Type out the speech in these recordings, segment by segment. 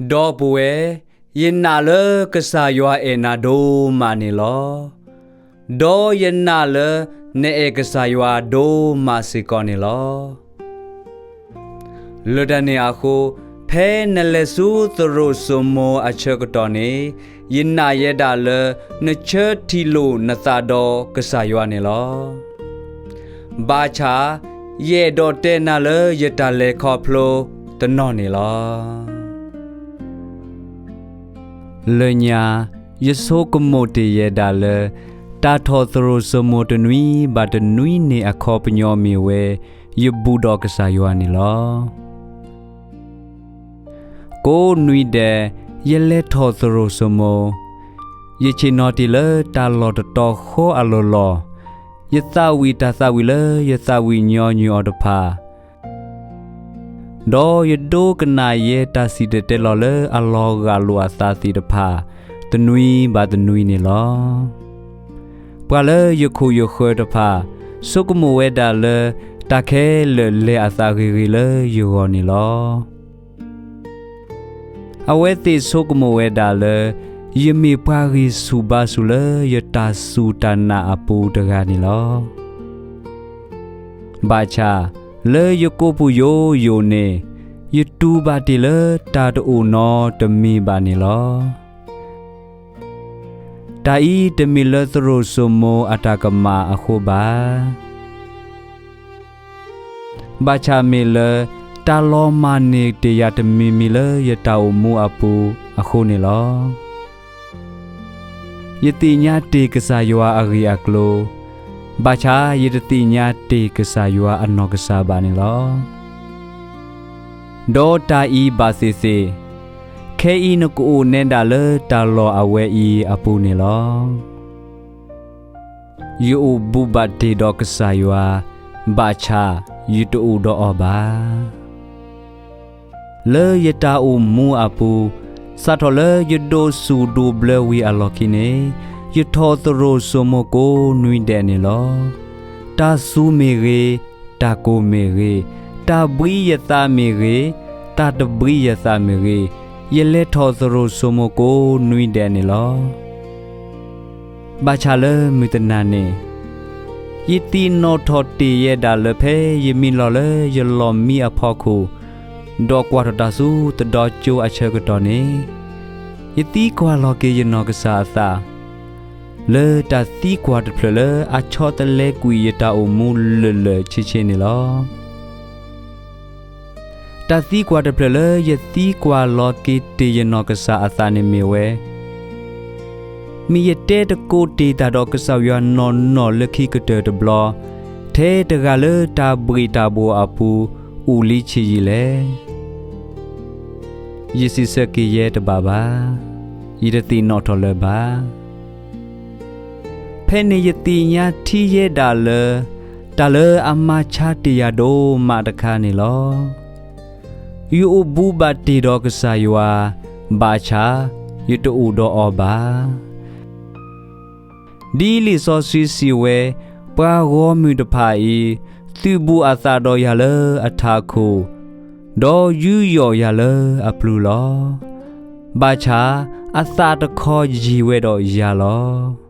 ဒီပုၢ်ဝဲၢ်, ယနာ်လၢကစၢ်ယွၤအဲၣ်နၤဒိၣ်မးန့ၣ်လီၤ. ဒီးယနာ်လၢနအဲၣ်ကစၢ်ယွၤဒိၣ်မးစ့ၢ်ကီးန့ၣ်လီၤ. လၢတၢ်န့ၣ်အဃိ, ဖဲနလဲၤဆူသရိာ်စိမိၤအဆၢကတီၢ်န့ၣ်, ယနာ်ယဲဒၣ်လၢ နဆၢထံၣ်လိာ်နသးဒီးကစၢ်ယွၤန့ၣ်လီၤ. ဘၣ်ဆၣ်, ယအဲၣ်ဒိးတဲနၤလၢယတၢ်လဲၤခီဖျိတနီၤန့ၣ်လီၤ. လၢညါ, ယဆိကမိၣ်တ့ၢ်ယဲဒၣ်လၢ တၢ်ထီၣ်သရိာ်စိမိၤတနွံဘၣ်တနွံန့ၣ်အခီပညီမ့ၢ်ဝဲ ယဘူးဒီးကစၢ်ယွၤန့ၣ်လီၤ. ကိးနွံဒဲး, ယလဲၤထီၣ်သရိာ်စိမိၤ, ယဆ့ၣ်နီၤတ့ၢ်လၢတၢ်လီၢ်တတီၤဃီအလီၢ်လီၢ်, ယသးဝံၣ်တၢ်သးဝံၣ်လၢယသးဝံၣ်ညီနုၢ်အီၤတဖၣ် ဒီးယဒိကနၣ်ယဲတၢ်စံၣ်တဲၤတဲလီၤလၢအလီၤဂာ်လိာ်အသးသ့ၣ်တဖၣ် တနွံဘၣ်တနွံန့ၣ်လီၤ. ပှၤလၢယခိၣ်ယဃၢၤတဖၣ် ဆိကမိၣ်ဝဲဒၣ်လၢ တၢ်ခဲလၢာ်လဲၤအသးဂ့ၤဂ့ၤလၢယဂီၢ်န့ၣ်လီၤ. အဝဲသ့ၣ်ဆိကမိၣ်ဝဲဒၣ်လၢ ယမ့ၢ်ပှၤဂံၢ်ဆူၣ်ဘါဆူၣ်လၢယတၢ်စူၢ်တၢ်နာ်အပူၤတဂၤန့ၣ်လီၤ. ဘၣ်ဆၣ်, လၢယကိာ်ပူၤယိာ်ယိာ်န့ၣ်, ယတူၢ်ဘၣ်တ့ၢ်လၢတၢ်တအိၣ်နီတမံၤဘၣ်န့ၣ်လီၤ. တၢ်အံၤတမ့ၢ်လၢသရိာ်စိမိၤအတၢ်ကမၣ်အဃိဘၣ်. ဘၣ်ဆၣ်မ့ၢ်လၢ တၢ်လီၤမၢ်န့ၢ်တ့ၢ်ယၤတမံၤမံၤလၢယတၢ်အိၣ်မူအပူၤအဃိန့ၣ်လီၤ. ယသ့ၣ်ညါတ့ၢ်ကစၢ်ယွၤအဂ့ၢ်အကျိၤ, ဘၣ်ဆၣ်ယတသ့ၣ်ညါတ့ၢ်ကစၢ်ယွၤအနီၢ်ကစၢ်ဘၣ်န့ၣ်လီၤ. ဒီးတၢ်အံၤဘၣ်သ့ၣ်သ့ၣ်, ခဲအံၤနကအိၣ်နဲဒၣ်လၢတၢ်လီၢ်အဝဲအံၤအပူၤန့ၣ်လီၤ. ယအိၣ်ဘူးဘၣ်တ့ၢ်ဒီးကစၢ်ယွၤ, ဘၣ်ဆၣ်ယတအိၣ်ဒီးအီၤဘၣ်. လၢယတၢ်အိၣ်မူအပူၤ, စးထီၣ်လၢယဒိးစူၣ်ဒိးဘျၢဝံၤအလီၢ်ခံန့ၣ်, ယထီၣ်သရိာ်စိမိၤကိးနွံဒဲးန့ၣ်လီၤ. တၢ်စူၤမ့ၢ်ဂ့ၤ, တၢ်ကိၢ်မ့ၢ်ဂ့ၤ, တၢ်ဘှံးယသးမ့ၢ်ဂ့ၤ, တၢ်တဘှံးယသးမ့ၢ်ဂ့ၤ, ယလဲၤထီၣ်သရိာ်စိမိၤကိးနွံဒဲးန့ၣ်လီၤ. ဘၣ်ဆၣ်လၢမုၢ်တနၤန့ၣ်, ယသ့ၣ်နီၣ်ထီၣ်တ့ၢ်ယဲဒၣ်လၢဖဲယမံလီၤလၢယလီၢ်မံအဖီခိၣ်, ဒီးကွၢ်ထီၣ်တၢ်ဆူသဒီကၠိအဆၢကတီၢ်န့ၣ်, ယသံကွၢ်လီၤက့ၤယနီၢ်ကစၢ်အသး လၢတၢ်သံကွၢ်တဖျၢၣ်လၢအဆီတလဲကွံာ်ယတၢ်အိၣ်မူလၢာ်လၢာ်ဆ့ဆ့န့ၣ်လီၤ. တၢ်သံကွၢ်တဖျၢၣ်လၢယသံကွၢ်လီၤက့ၤတ့ၢ်ယနီၢ်ကစၢ်အသးန့ၣ်မ့ၢ်ဝဲ, မ့ၢ်ယတဲတကိးတ့ၢ်တၢ်ဒီးကစၢ်ယွၤနီၢ်နီၢ်လၢခံကတၢၢ်တဘျီ, ထဲတဂၤလၢတၢ်ဘှံးတၢ်ဘှီၣ်အပူၤ အိၣ်လံဆံးယံာ်လဲၣ်. ယစံးဆၢက့ၤယဲတဘၣ်ဘၣ်. ယတသ့ၣ်နီၣ်ထီၣ်လၢၤဘၣ်. ဖဲန့ၣ်ယသ့ၣ်ညါထံယဲဒၣ်လၢ တၢ်လၢအမၤဆါတ့ၢ်ယၤဒိၣ်မးတခါန့ၣ်လီၤ. ယအိၣ်ဘူးဘၣ်တ့ၢ်ဒီးကစၢ်ယွၤ, ဘၣ်ဆၣ်ယတအိၣ်ဒီးအီၤဘၣ်. ဒ်လံာ်စီဆှံစံးဝဲ, ပှၤဂီၢ်မုၢ်တဖၣ်အံၤ သုးဘူးအသးဒီးယၤလၢအထးခိၣ်, ဒီးယူးယီၣ်ယၤလၢအပျုၤလီၤ. ဘၣ်ဆၣ်အသးတခီယံၤဝဲဒီးယၤလီၤ.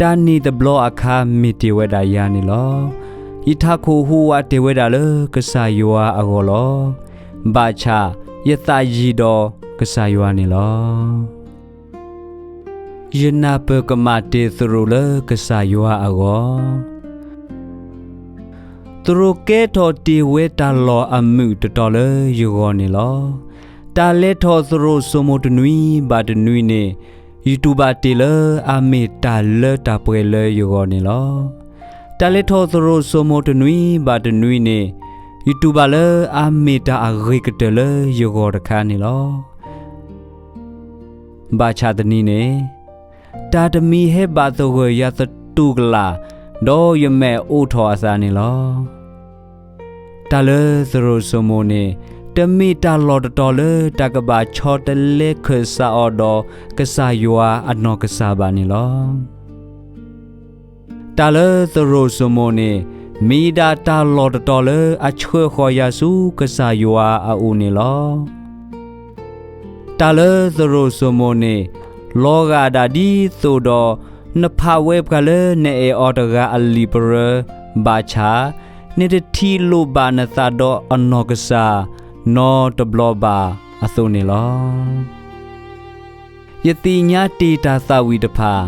တၢ်န့ၣ်တဘျီအခါမ့ၢ်တ့ၢ်ဝဲဒၣ်ယၤန့ၣ်လီၤ. ယထးခိၣ်ဟူးဝးတ့ၢ်ဝဲဒၣ်လၢကစၢ်ယွၤအဂီၢ်လီၤ. ဘၣ်ဆၣ်ယသးယံၤဒီးကစၢ်ယွၤန့ၣ်လီၤ. ယနၢ်ပၢၢ်ကမၣ်တ့ၢ်သရိာ်လၢကစၢ်ယွၤအဂီၢ်. သရိာ်ကဲထီၣ်တ့ၢ်ဝဲတၢ်လီၢ်အမုာ်တတီၤလၢယဂီၢ်န့ၣ်လီၤ. တၢ်လဲၤထီၣ်သရိာ်စိမိၤတနွံဘၣ်တနွံန့ၣ်, ယတူၢ်ဘၣ်တ့ၢ်လၢအမ့ၢ်တၢ်လၢတၢ်ပှဲၤလၢယဂီၢ်န့ၣ်လီၤ. တၢ်လဲၤထီၣ်သရိာ်စိမိၤတနွံဘၣ်တနွံန့ၣ်, ယတူၢ်ဘၣ်လၢအမ့ၢ်တၢ်အဂ့ၤကတၢၢ်လၢယဂီၢ်တခါန့ၣ်လီၤ. ဘၣ်ဆၣ်တနံၤန့ၣ်, တၢ်တမံၤဟဲဘၣ်သဂၢၢ်ယၤသတူၢ်ကလာ်, ဒီးယမဲာ်အိးထီၣ်အသးန့ၣ်လီၤ. တၢ်လၢသရိာ်စိမိၤန့ၣ်, တမ့ၢ်တၢ်လီၢ်တတီၤလၢတၢ်ကဘၣ်ဆီတလဲခၢၣ်စးအီၤဒီးကစၢ်ယွၤအနီၢ်ကစၢ်ဘၣ်န့ၣ်လီၤ. တၢ်လၢသရိာ်စိမိၤန့ၣ်, မ့ၢ်ဒၣ်တၢ်လီၢ်တတီၤလၢအဆှၢဃီၤယၤဆူကစၢ်ယွၤအအိၣ်န့ၣ်လီၤ. တၢ်လၢသရိာ်စိမိၤန့ၣ် လီၤဂာ်ဒၣ်ဒ်သိးဒီး နဖးဝဲပှၤလၢနအဲၣ်အီၤတဂၤအလံာ်ပရၢ, ဘၣ်ဆၣ် နတထံၣ်လိာ်ဘၣ်နသးဒီးအနီၢ်ကစၢ် နီတဘျီဘၣ်အသိးန့ၣ်လီၤ. ယသ့ၣ်ညါတ့ၢ်တၢ်သးဝံၣ်တဖၣ်,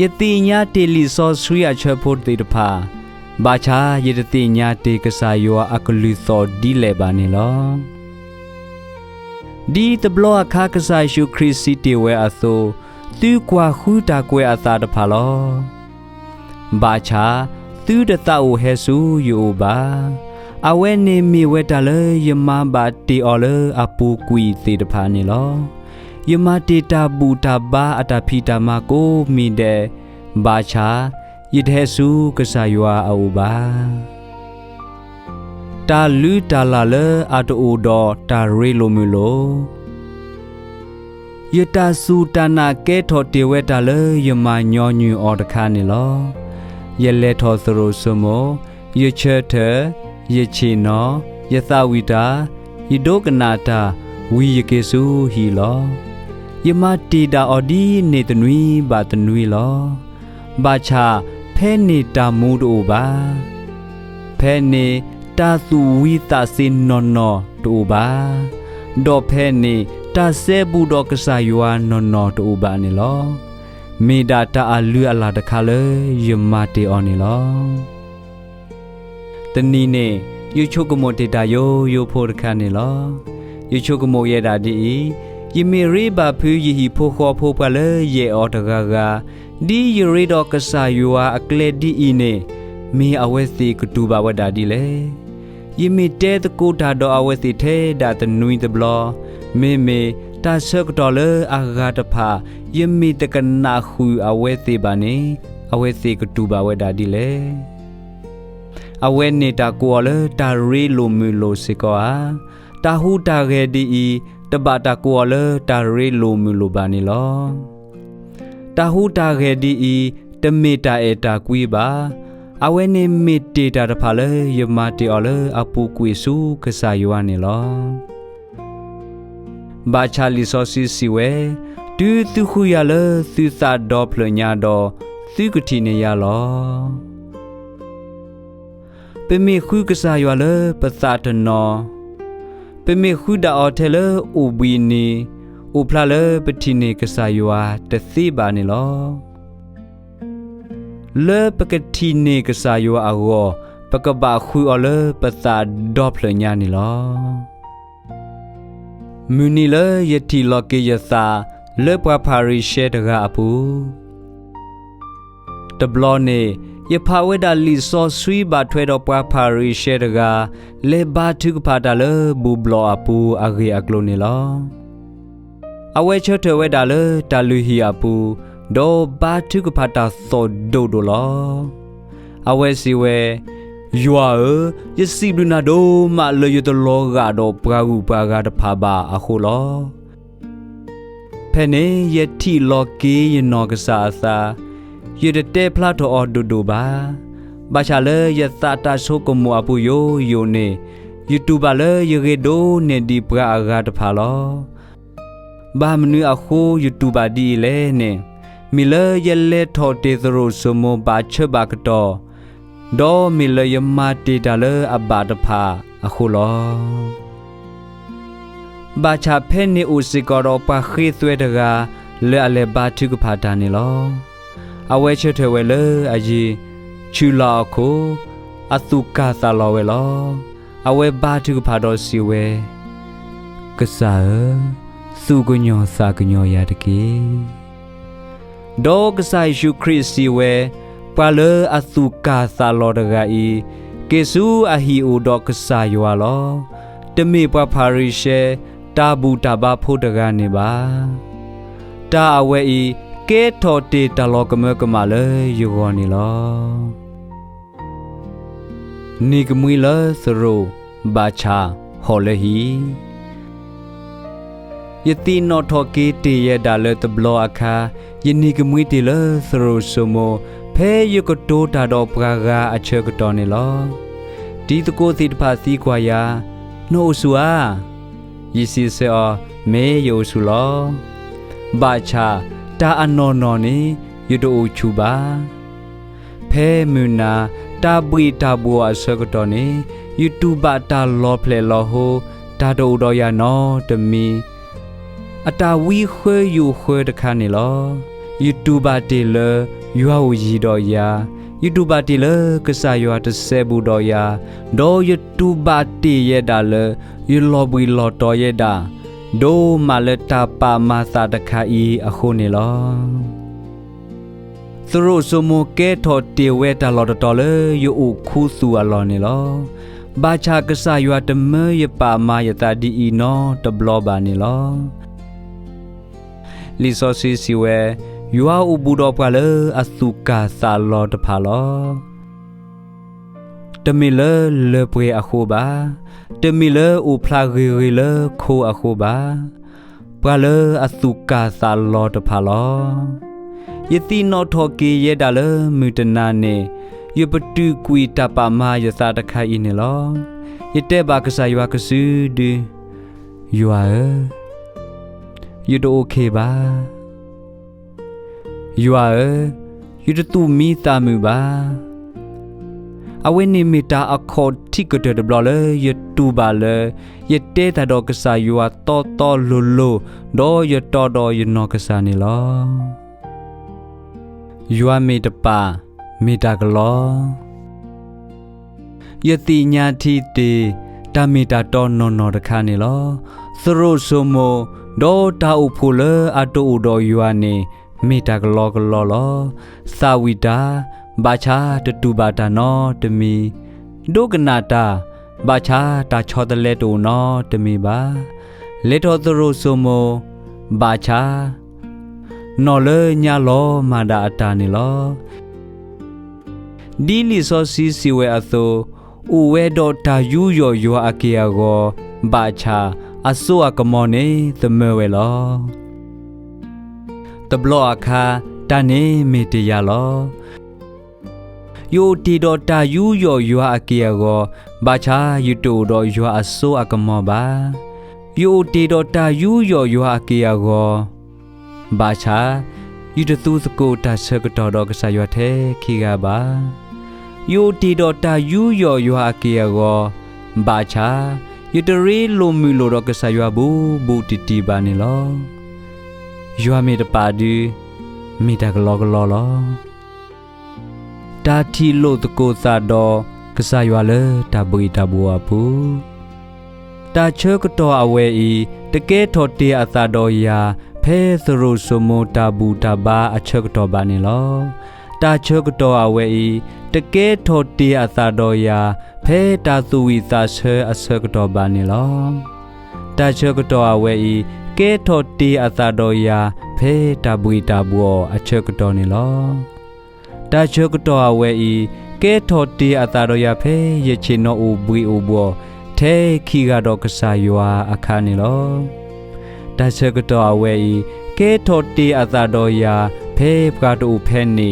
ယသ့ၣ်ညါတ့ၢ်လံာ်စီဆှံအဆၢဖိသ့ၣ်တဖၣ်, ဘၣ်ဆၣ်ယတသ့ၣ်ညါတ့ၢ်ကစၢ်ယွၤအကလုၢ်သီၣ်ဒ်လဲၣ်ဘၣ်န့ၣ်လီၤ. ဒ်တဘျီအခါကစၢ်ယ့ၣ်ၡူးခရံာ်စံးတ့ၢ်ဝဲအသိး, သုကွၢ်ဃုတၢ်ကွဲးအသးတဖၣ်လီၤ. ဘၣ်ဆၣ်သုတသးအိၣ်ဟဲဆူယအိၣ်ဘၣ်. အဝဲန့ၣ်မ့ၢ်ဝဲတၢ်လၢယမၤဘၣ်တ့ၢ်အီၤလၢအပူၤကွံာ်သ့ၣ်တဖၣ်န့ၣ်လီၤ. ယမၤတ့ၢ်တၢ်ဘူၣ်တၢ်ဘါအတၢ်ဖံးတၢ်မၤကိးမံၤဒဲး, ဘၣ်ဆၣ်ယတဟဲဆူကစၢ်ယွၤအအိၣ်ဘၣ်. တၢ်လုၢ်တၢ်လၢ်လၢအတအိၣ်ဒီးတၢ်ရ့လိာ်မုာ်လိာ် ယတၢ်စူၢ်တၢ်နာ်ကဲထီၣ်တ့ၢ်ဝဲတၢ်လၢယမၤညီနုၢ်အီၤတခါန့ၣ်လီၤ. ယလဲၤထီၣ်သရိာ်စိမိၤ, ယဆၢထၢၣ်, ယဆ့ၣ်နီၤ, ယသးဝံၣ်တၢ်, ယဒိကနၣ်တၢ်, ဝံၤယက့ၤဆူဟံၣ်လီၤ. ယမၤတ့ၢ်ဒၣ်အီၤဒ်န့ၣ်သနွံဘၣ်သနွံလီၤ. ဘၣ်ဆၣ်ဖဲန့ၣ်တၢ်မူတအိၣ်ဘၣ်. ဖဲန့ၣ်တၢ်သူၣ်ဝံသးစ့ၤနီၢ်နီၢ်တအိၣ်ဘၣ်. ဒီးဖဲန့ၣ်တၢ်စဲဘူးဒီးကစၢ်ယွၤနီၢ်နီၢ်တအိၣ်ဘၣ်န့ၣ်လီၤ. မ့ၢ်ဒၣ်တၢ်အလုၢ်အလၢ်တခါလၢယမၤတ့ၢ်အီၤန့ၣ်လီၤ. တနံၤန့ၣ် ယဆိကမိၣ်တ့ၢ်တၢ်ယိယိဖိတခါန့ၣ်လီၤ. ယဆိကမိၣ်ယဲဒၣ်ဒ်အံၤ, ယမ့ၢ်ရ့ဘၣ်ဖုးယဟံၣ်ဖိဃီဖိပှၤလၢယအဲၣ်အီၤတဂၤဂၤ, ဒ်ယရ့ဒီးကစၢ်ယွၤအကျဲဒ်အံၤန့ၣ်, မ့ၢ်အဝဲသ့ၣ်ကတူၢ်ဘၣ်ဝဲဒၣ်ဒ်လဲၣ်. ယမ့ၢ်တဲသကိးတၢ်ဒီးအဝဲသ့ၣ်ထဲဒၣ်သနွံတဘျီ, မ့မ့ၢ်တၢ်ဆၢကတီၢ်လၢအဂၤတဖၣ် ယမ့ၢ်တကနၣ်ဃုာ်အဝဲသ့ၣ်ဘၣ်န့ၣ်, အဝဲသ့ၣ်ကတူၢ်ဘၣ်ဝဲဒၣ်ဒ်လဲၣ်. အဝဲန့ၣ်တၢ်ကိးအီၤလၢတၢ်ရ့လိာ်မုာ်လိာ်စ့ၢ်ကီးဧါ. တၢ်ဟူးတၢ်ဂဲၤဒ်အံၤ, တဘၣ်တၢ်ကိးအီၤလၢတၢ်ရ့လိာ်မုာ်လိာ်ဘၣ်န့ၣ်လီၤ. တၢ်ဟူးတၢ်ဂဲၤဒ်အံၤ, တမ့ၢ်တၢ်အဲၣ်တၢ်ကွံဘၣ်. အဝဲန့ၣ်မ့ၢ်တ့ၢ်တၢ်တဖၣ်လၢယမၤတ့ၢ်အီၤလၢအပူၤကွံာ်ဆူကစၢ်ယွၤန့ၣ်လီၤ. ဘၣ်ဆၣ်လံာ်စီဆှံစံးဝဲ, တုၤသုဃုယၤလၢသုသးဒီဖျၢၣ်ညါဒီး, သုကထံၣ်န့ၢ်ယၤလီၤ. ပမ့ၢ်ဃုကစၢ်ယွၤလၢပသးတနီၤ, ပမ့ၢ်ဃုဒၣ်အီၤထဲလၢအိၣ်ဘှံးနံၤ, အိၣ်ဖျါလၢပထံၣ်န့ၢ်ကစၢ်ယွၤတသ့ဘၣ်န့ၣ်လီၤ. လၢပကထံၣ်န့ၢ်ကစၢ်ယွၤအဂီၢ်, ပကဘၣ်ဃုအီၤလၢပသးဒီဖျၢၣ်ညါန့ၣ်လီၤ. မုၢ်နံၤလၢယထံၣ်လီၤက့ၤယသးလၢပှၤဖၤရံၤၡဲတဂၤအပူၤ, တဘျီန့ၣ် ယဖးဝဲဒၣ်လံာ်စီဆှံဘၣ်ထွဲဒီးပှၤဖၤရံၤၡဲတဂၤ လဲၤဘါထုကဖၣ်တၢ်လၢဘူၣ်ဘျီၣ်အပူၤအဂ့ၢ်အကျိၤန့ၣ်လီၤ. အဝဲဆၢထၢၣ်ဝဲဒၣ်လၢတၢ်လုၢ်ဟံၣ်အပူၤ, ဒီးဘါထုကဖၣ်တၢ်သီၣ်ဒိၣ်ဒိၣ်လီၤ. အဝဲစံးဝဲ, ယွၤဧၢ, ယစံးဘျုးနၤဒိၣ်မးလၢယတလီၤဂာ်ဒီးပှၤဂုၤပှၤဂၤတဖၣ်ဘၣ်အဃိလီၤ. ဖဲန့ၣ်ယထံၣ်လီၤက့ၤယနီၢ်ကစၢ်အသး, ယတတဲဖျါထီၣ်အီၤဒိၣ်ဒိၣ်ဘၣ်. ဘၣ်ဆၣ်လၢယသးတၢ်ဆိကမိၣ်အပူၤယိယိန့ၣ်, ယတူၢ်ဘၣ်လၢယဂ့ၤဒိၣ်န့ၢ်ဒံးပှၤအဂၤတဖၣ်လီၤ. ဘၣ်မနုၤအဃိယတူၢ်ဘၣ်ဒ်အံၤလဲၣ်န့ၣ်, မ့ၢ်လၢယလဲၤထီၣ်တ့ၢ်သရိာ်စိမိၤဘၣ်ဆၢဘၣ်ကတီၢ်, ဒီးမ့ၢ်လၢယမၤတ့ၢ်တၢ်လၢအဘၣ်တဖၣ်အဃိလီၤ. ဘၣ်ဆၣ်ဖဲန့ၣ်အိၣ်စ့ၢ်ကီးဒီးပှၤဃ့သွဲတဂၤ လၢအလဲၤဘါထုကဖၣ်တၢ်န့ၣ်လီၤ. အဝဲဆၢထၢၣ်ဝဲလၢအယံၤ, ဆူလီၤအခိၣ်, အသူၣ်ကၢ်သးလီၤဝဲလီၤ. အဝဲဘါထုကဖၣ်ဒီးစံးဝဲ, ကစၢ်ဧၢ, သူၣ်ကညီၤသးကညီၤယၤတက့ၢ်. ဒီးကစၢ်ယ့ၣ်ၡူးခရံာ်စံးဝဲ, ပှၤလၢအသူၣ်ကၢ်သးလီၤတဂၤအံၤ, က့ၤဆူအဟံၣ်အိၣ်ဒီးကစၢ်ယွၤလီၤ. တမ့ၢ်ပှၤဖၤရံၤၡဲ, တၢ်ဘူၣ်တၢ်ဘါဖိတဂၤန့ၣ်ဘၣ်. တၢ်အဝဲအံၤ, ကဲထီၣ်တ့ၢ်တၢ်လီၤကမၢကမၣ်လၢယဂီၢ်န့ၣ်လီၤ. နံၤကမှံလၢသရိာ်, ဘၣ်ဆၣ်ဟီၣ်လၢဟံၣ်. ယသ့ၣ်နီၣ်ထီၣ်က့ၤတ့ၢ်ယဲဒၣ်လၢတဘျီအခါ, ယနံၤကမှံတ့ၢ်လၢသရိာ်စိမိၤ, ဖဲယကတိၤတၢ်ဒီးပှၤဂၤအဆၢကတီၢ်န့ၣ်လီၤ. တံၤသကိးသ့ၣ်တဖၣ်သံကွၢ်ယၤ, နအိၣ်ဆူၣ်ဧါ. ယစံးဆၢအီၤ, မ့ၢ်ယအိၣ်ဆူၣ်လီၤ. ဘၣ်ဆၣ်တၢ်အနီၢ်နီၢ်န့ၣ် ယတအိၣ်ဆူၣ်ဘၣ်. ဖဲမုၢ်နၤ တၢ်ဘှ့ၣ်တၢ်ဘှီၣ်အဆၢကတီၢ်န့ၣ် ယတူၢ်ဘၣ်တၢ်လီၤဖျဲးလီၤဟိ တၢ်တအိၣ်ဒီးယၤနီတမံၤ အတၢ်ဝံဃၢယိာ်ဃၢတခါန့ၣ်လီၤ. ယတူၢ်ဘၣ်တ့ၢ်လၢ ယွၤအိၣ်ယံၤဒီးယၤ, ယတူၢ်ဘၣ်တ့ၢ်လၢကစၢ်ယွၤတစဲးဘူးဒီးယၤ, ဒီးယတူၢ်ဘၣ်တ့ၢ်ယဲဒၣ်လၢ ယလီၤဘှံးလီၤတီၤယဲဒၣ် ဒိၣ်မးလၢတၢ်ပာ်မၤသးတခါအံၤအဃိန့ၣ်လီၤ. သရိာ်စိမိၤကဲထီၣ်တ့ၢ်ဝဲတၢ်လီၢ်တတီၤလၢ ယအိၣ်ခူသူၣ်အလီၢ်န့ၣ်လီၤ. ဘၣ်ဆၣ်ကစၢ်ယွၤတမၢယပာ်မၤယသးဒ်အံၤနီတဘျီဘၣ်န့ၣ်လီၤ. လံာ်စီဆှံစံးဝဲ, ယွၤအိၣ်ဘူးဒီးပှၤလၢအသူၣ်ကၢ်သးလီၤတဖၣ်လီၤ. တမ့ၢ်လၢလၢပှဲၤအဃိဘၣ်, တမ့ၢ်လၢအိၣ်ဖျါဂ့ၤဂ့ၤလၢခိအဃိဘၣ်, ပှၤလၢအသူၣ်ကၢ်သးလီၤတဖၣ်လီၤ. ယသ့ၣ်နီၣ်ထီၣ်က့ၤယဲဒၣ်လၢမုၢ်တနၤန့ၣ် ယပတုာ်ကွံာ်တၢ်ပာ်မၤယသးတခါအံၤန့ၣ်လီၤ. ယတဲဘၣ်ကစၢ်ယွၤကစုဒု, ယွၤဧၢ, ယတအိၣ်ခ့ဘၣ်. ယွၤဧၢ, ယတသူၣ်မံသးမုာ်ဘၣ်. အဝဲန့ၣ်မ့ၢ်တၢ်အခီၣ်ထံးကတၢၢ်တဘျီလၢယတူၢ်ဘၣ်လၢ ယတဲတၢ်ဒီးကစၢ်ယွၤတီတီလိၤလိၤ, ဒီးယတီဒီးယနီၢ်ကစၢ်န့ၣ်လီၤ. ယွၤမ့ၢ်တပၢ်, မ့ၢ်တၢ်ကလီ. ယသ့ၣ်ညါထံတ့ၢ် တၢ်မ့ၢ်တၢ်တီနီၢ်နီၢ်တခါန့ၣ်လီၤ. သရိာ်စိမိၤ, ဒီးတၢ်အိၣ်ဖှိၣ်လၢအတအိၣ်ဒီးယွၤန့ၣ် မ့ၢ်တၢ်ကလီကလီလီၤ. သးဝံၣ်တၢ်, ဘၣ်ဆၣ်တတူၢ်ဘၣ်တၢ်နီတမံၤ, ဒိကနၣ်တၢ်, ဘၣ်ဆၣ်တၢ်ဆီတလဲတအိၣ်နီတမံၤဘၣ်. လဲၤထီၣ်သရိာ်စိမိၤ, ဘၣ်ဆၣ် နီၢ်လၢညါလီၤမၢ်ဒၣ်အတၢ်န့ၣ်လီၤ. ဒ်လံာ်စီဆှံစံးဝဲအသိး, အိၣ်ဝဲဒီးတၢ်ယူးယီၣ်ယွၤအက့ၢ်အဂီၤ, ဘၣ်ဆၣ်အစိအကမီၤန့ၣ်သမၢဝဲလီၤ. တဘျီအခါ, တၢ်န့ၣ်မ့ၢ်တယၤလီၤ. ယအိၣ်တ့ၢ်ဒီးတၢ်ယူးယီၣ်ယွၤအက့ၢ်အဂီၤ, ဘၣ်ဆၣ်ယတအိၣ်ဒီးယွၤအစိအကမီၤဘၣ်. ယအိၣ်တ့ၢ်ဒီးတၢ်ယူးယီၣ်ယွၤအက့ၢ်အဂီၤ, ဘၣ်ဆၣ်ယတသူသကိးတၢ်ဆၢကတီၢ်ဒီးကစၢ်ယွၤထဲခံဂၤဘၣ်. ယအိၣ်တ့ၢ်ဒီးတၢ်ယူးယီၣ်ယွၤအက့ၢ်အဂီၤ, ဘၣ်ဆၣ်ယတရ့လိာ်မုာ်လိာ်ဒီးကစၢ်ယွၤဘူးဘူးတံၢ်တံၢ်ဘၣ်န့ၣ်လီၤ. ယွၤမ့ၢ်တပာ်ဒုး, မ့ၢ်တၢ်ကလီကလီလီၤ. တၢ်ထံၣ်လိာ်သကိးသးဒီးကစၢ်ယွၤလၢတၢ်ဘှ့ၣ်တၢ်ဘှီၣ်အပူၤ, တၢ်ဆၢကတီၢ်အဝဲအံၤ တကဲထီၣ်တ့ၢ်အသးဒီးယၤ ဖဲသရိာ်စိမိၤတၢ်ဘူၣ်တၢ်ဘါအဆၢကတီၢ်ဘၣ်န့ၣ်လီၤ. တၢ်ဆၢကတီၢ်အဝဲအံၤ တကဲထီၣ်တ့ၢ်အသးဒီးယၤ ဖဲတၢ်သူၣ်ဝံၣ်သးဆၢအဆၢကတီၢ်ဘၣ်န့ၣ်လီၤ. တၢ်ဆၢကတီၢ်အဝဲအံၤ ကဲထီၣ်တ့ၢ်အသးဒီးယၤ ဖဲတၢ်ဘှ့ၣ်တၢ်ဘှီၣ်အဆၢကတီၢ်န့ၣ်လီၤ. တၢ်ဆၢကတီၢ်အဝဲအံၤ ကဲထီၣ်တ့ၢ်အသးဒီးယၤ ဖဲယဆ့ၣ်နီၤအိၣ်ဘှံးအိၣ်ဘှီၣ် ထဲခံဂၤဒီးကစၢ်ယွၤအခါန့ၣ်လီၤ. တၢ်ဆၢကတီၢ်အဝဲအံၤ ကဲထီၣ်တ့ၢ်အသးဒီးယၤ ဖဲပှၤတအိၣ်ဖဲန့ၣ် နီ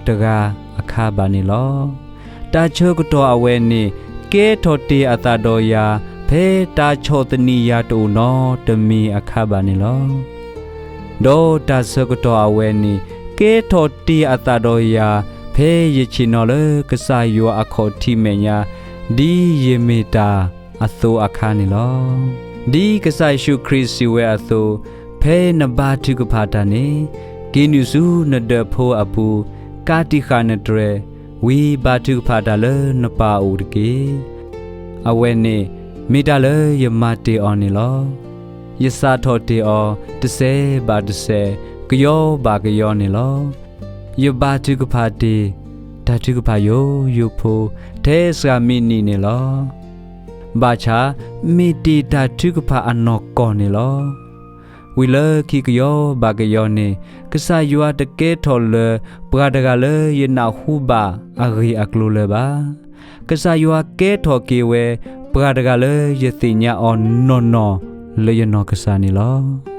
တဂၤအခါဘၣ်န့ၣ်လီၤ. တၢ်ဆၢကတီၢ်အဝဲန့ၣ် ကဲထီၣ်တ့ၢ်အသးဒီးယၤ ဖဲတၢ်ဆီၣ်သနံးယၤတအိၣ်နီတမံၤအခါဘၣ်န့ၣ်လီၤ. ဒီးတၢ်ဆၢကတီၢ်အဝဲန့ၣ် ကဲထီၣ်တ့ၢ်အသးဒီးယၤ ဖဲယဆ့ၣ်နီၤလၢကစၢ်ယွၤအခီၣ်ထံးမဲာ်ညါ ဒ်ယမ့ၢ်တၢ်အသိးအခါန့ၣ်လီၤ. ဒ်ကစၢ်ယ့ၣ်ၡူးခရံာ်စံးဝဲအသိး, ဖဲနဘါထုကဖၣ်တၢ်န့ၣ်, က့ၤနုာ်ဆူနဒၢးဖိအပူၤ, ကးတံာ်ဃာ်နတြဲၤ, ဝံဘါထုကဖၣ်တၢ်လၢနပၢ်အအိၣ်တက့ၢ်. အဝဲန့ၣ်မ့ၢ်တၢ်လၢယမၤတ့ၢ်အီၤန့ၣ်လီၤ. ယစးထီၣ်တ့ၢ်အီၤ တစဲးဘၣ်တစဲး, ကယီဘၣ်ကယီန့ၣ်လီၤ. ယဘါထုကဖၣ်တ့ၢ် တၢ်ထုကဖၣ်ယိယိဖိ ထဲစှၤမံးနံးန့ၣ်လီၤ. ဘၣ်ဆၣ် မ့ၢ်တ့ၢ်တၢ်ထုကဖၣ်အနီၢ်ကီၢ်န့ၣ်လီၤ. ဝံၤလၢခံကယီဘၣ်ကယီန့ၣ် ကစၢ်ယွၤတကဲထီၣ်လၢ ပှၤတဂၤလၢယနၢ်ဟူဘၣ်အဂ့ၢ်အကျိၤလၢၤဘၣ်. ကစၢ်ယွၤကဲထီၣ်က့ၤဝဲ ပှၤတဂၤလၢယသ့ၣ်ညါအီၤနီၢ်နီၢ်လၢယနီၢ်ကစၢ်န့ၣ်လီၤ.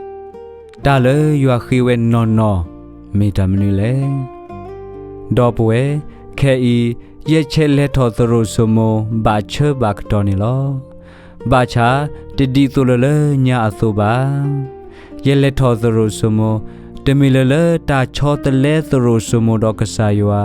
တၢ်လၢယွၤဃ့ဝဲနီၢ်နီၢ် မ့ၢ်တၢ်မနုၤလဲၣ်. ဒီပုၢ်ဝဲၢ်, ခဲအံၤ ယဆဲးလဲၤထီၣ်သရိာ်စိမိၤ ဘၣ်ဆၢဘၣ်ကတီၢ်န့ၣ်လီၤ. ဘၣ်ဆၣ်တဒ်သိးလၢလၢညါအသိးဘၣ်. ယလဲၤထီၣ်သရိာ်စိမိၤ တမ့ၢ်လၢလၢတၢ်ဆီတလဲသရိာ်စိမိၤဒီးကစၢ်ယွၤ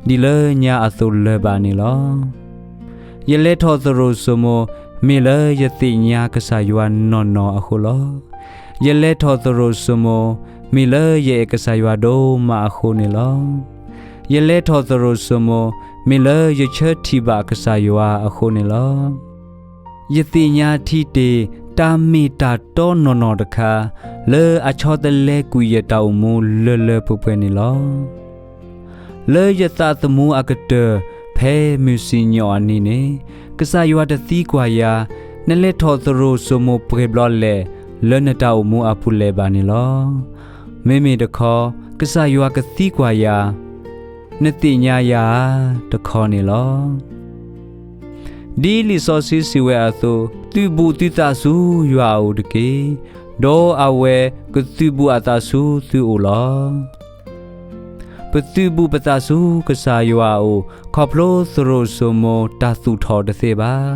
ဒ်လၢညါအသိးလၢၤဘၣ်န့ၣ်လီၤ. ယလဲၤထီၣ်သရိာ်စိမိၤ မ့ၢ်လၢယသ့ၣ်ညါကစၢ်ယွၤနီၢ်နီၢ်အဃိလီၤ. ယလဲၤထီၣ်သရိာ်စိမိၤ မ့ၢ်လၢယအဲၣ်ကစၢ်ယွၤဒိၣ်မးအဃိန့ၣ်လီၤ. ယလဲၤထီၣ်သရိာ်စိမိၤ မ့ၢ်လၢယဆၢထံၣ်ဘၣ်ကစၢ်ယွၤအဃိန့ၣ်လီၤ. ယသ့ၣ်ညါထံတ့ၢ် တၢ်မ့ၢ်တၢ်တီနီၢ်နီၢ်တခါ လၢအဆီတလဲကွံာ်ယတၢ်အိၣ်မူလၢလၢပှဲၤပှဲၤန့ၣ်လီၤ. လၢယသးသမူအကတၢၢ် ဖဲမုၢ်စံၣ်ညီၣ်အနံၤန့ၣ် ကစၢ်ယွၤတသံကွၢ်ယၤ, နလဲၤထီၣ်သရိာ်စိမိၤပှဲၤဘျီလဲၣ် လၢနတၢ်အိၣ်မူအပူၤလဲၣ်ဘၣ်န့ၣ်လီၤ. မ့မ့ၢ်တခီ ကစၢ်ယွၤကသံကွၢ်ယၤ, နသ့ၣ်ညါယၤဧါတခီန့ၣ်လီၤ. ဒ်လံာ်စီဆှံစံးဝဲအသိး, သုးဘူးသုသးဆူယွၤအအိၣ်တက့ၢ်. ဒီးအဝဲကသုးဘူးအသးဆူသုအိၣ်လီၤ. ပသုးဘူးပသးဆူကစၢ်ယွၤအအိၣ် ခီဖျိသရိာ်စိမိၤတၢ်သူၣ်ထီၣ်တသ့ဘၣ်.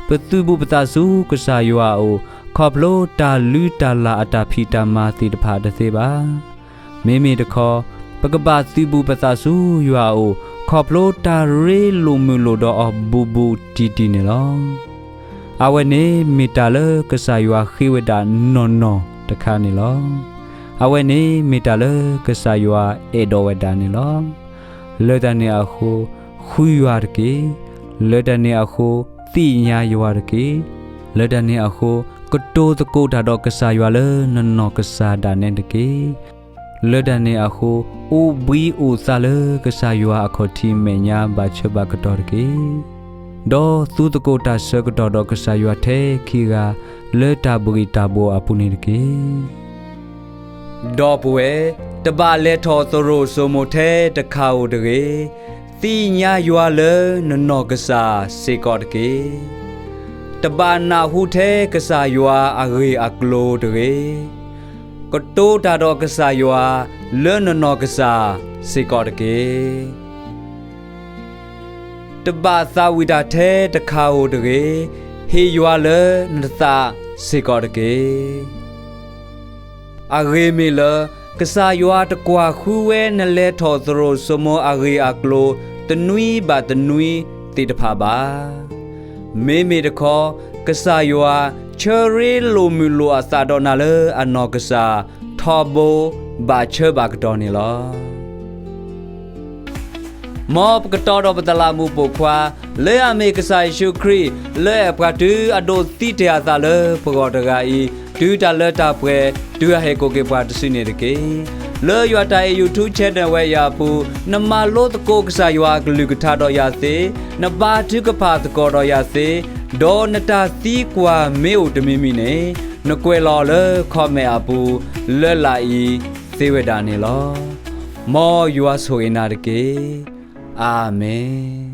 ပသုးဘူးပသးဆူကစၢ်ယွၤအအိၣ် ခီဖျိတၢ်လုၢ်တၢ်လၢ်အတၢ်ဖံးတၢ်မၤသ့ၣ်တဖၣ်တသ့ဘၣ်. မ့မ့ၢ်တခီ ပကဘၣ်သုးဘူးပသးဆူယွၤအအိၣ် ခီဖျိတၢ်ရ့လိာ်မုာ်လိာ်ဒီးအီၤဘူးဘူးတံၢ်တံၢ်န့ၣ်လီၤ. အဝဲန့ၣ်မ့ၢ်တၢ်လၢကစၢ်ယွၤဃ့ဝဲဒၣ်နီၢ်နီၢ်တခါန့ၣ်လီၤ. အဝဲန့ၣ်မ့ၢ်တၢ်လၢကစၢ်ယွၤအဲၣ်ဒိးဝဲဒၣ်န့ၣ်လီၤ. လၢတၢ်န့ၣ်အဃိ ဃုယွၤတက့ၢ်. လၢတၢ်န့ၣ်အဃိ သ့ၣ်ညါယွၤတက့ၢ်. လၢတၢ်န့ၣ်အဃိ ကတိၤသကိးတၢ်ဒီးကစၢ်ယွၤလၢနနီၢ်ကစၢ်ဒၣ်နဲတက့ၢ်. လၢတၢ်န့ၣ်အဃိ အိၣ်ဘှံးအိၣ်သါလၢကစၢ်ယွၤအခီၣ်ထံးမဲာ်ညါဘၣ်ဆၢဘၣ်ကတီၢ်တက့ၢ်. ဒီးသူသကိးတၢ်ဆၢကတီၢ်ဒီးကစၢ်ယွၤထဲခံဂၤ လၢတၢ်ဘှံးတၢ်ဘှီၣ်အပူၤန့ၣ်တက့ၢ်. ဒီပုၢ်ဝဲၢ်, တဘၣ်လဲၤထီၣ်သရိာ်စိမိၤထဲတခါဧိၤတဂ့ၤ, သ့ၣ်ညါယွၤလၢနနီၢ်ကစၢ်စ့ၢ်ကီးတက့ၢ်. တဘၣ်နၢ်ဟူထဲကစၢ်ယွၤအဂ့ၢ်အကျိၤတဂ့ၤ, ကတိၤတၢ်ဒီးကစၢ်ယွၤလၢနနီၢ်ကစၢ်စ့ၢ်ကီးတက့ၢ်. တဘၣ်သးဝံၣ်တၢ်ထဲတခါဧိၤတဂ့ၤ, ဟ့ၣ်ယွၤလၢနသးစ့ၢ်ကီးတက့ၢ်. အဂ့ၢ်မ့ၢ်လၢ ကစၢ်ယွၤတကွၢ်ဃုဝဲနလဲၤထီၣ်သရိာ်စိမိၤအဂ့ၢ်အကျိၤတနွံဘၣ်တနွံသ့ၣ်တဖၣ်ဘၣ်. မ့မ့ၢ်တခီ ကစၢ်ယွၤဆၢရ့လိာ်မုာ်လိာ်အသးဒီးနၤလၢအနီၢ်ကစၢ် ထီဘိဘၣ်ဆၢဘၣ်ကတီၢ်န့ၣ်လီၤ. မ်ပကတီၤဒီးပတလးမူးပိာ်ခွါ လၢအမ့ၢ်ကစၢ်ယ့ၣ်ၡူးခရံာ် လၢအဲၣ်ပှၤတုၤအဒိးသံတ့ၢ်အသးလၢပဂီၢ်တဂၤအံၤ တုၤတၢ်လၢတၢ်ပှဲၤ တုၤအဟဲကိးက့ၤပှၤတစုန့ၣ်တက့ၢ်. လၢယွၤတၢ်အဲၣ် YouTube channel ဝဲအံၤအပူၤ နမၤလိသကိးကစၢ်ယွၤအကလုၢ်ကထါဒီးယၤသ့, နဘါထုကဖၣ်သကိးဒီးယၤသ့, ဒီးနတၢ်သံကွၢ်မ့ၢ်အိၣ်တမံၤမံၤန့ၣ် နကွဲးလီၤအီၤလၢ comment အပူၤ လၢလာ်အံၤသ့ဝဲဒၣ်န့ၣ်လီၤ. မ်ယွၤဆိၣ်ဂ့ၤနၤတက့ၢ်. အၤမ့ၣ်.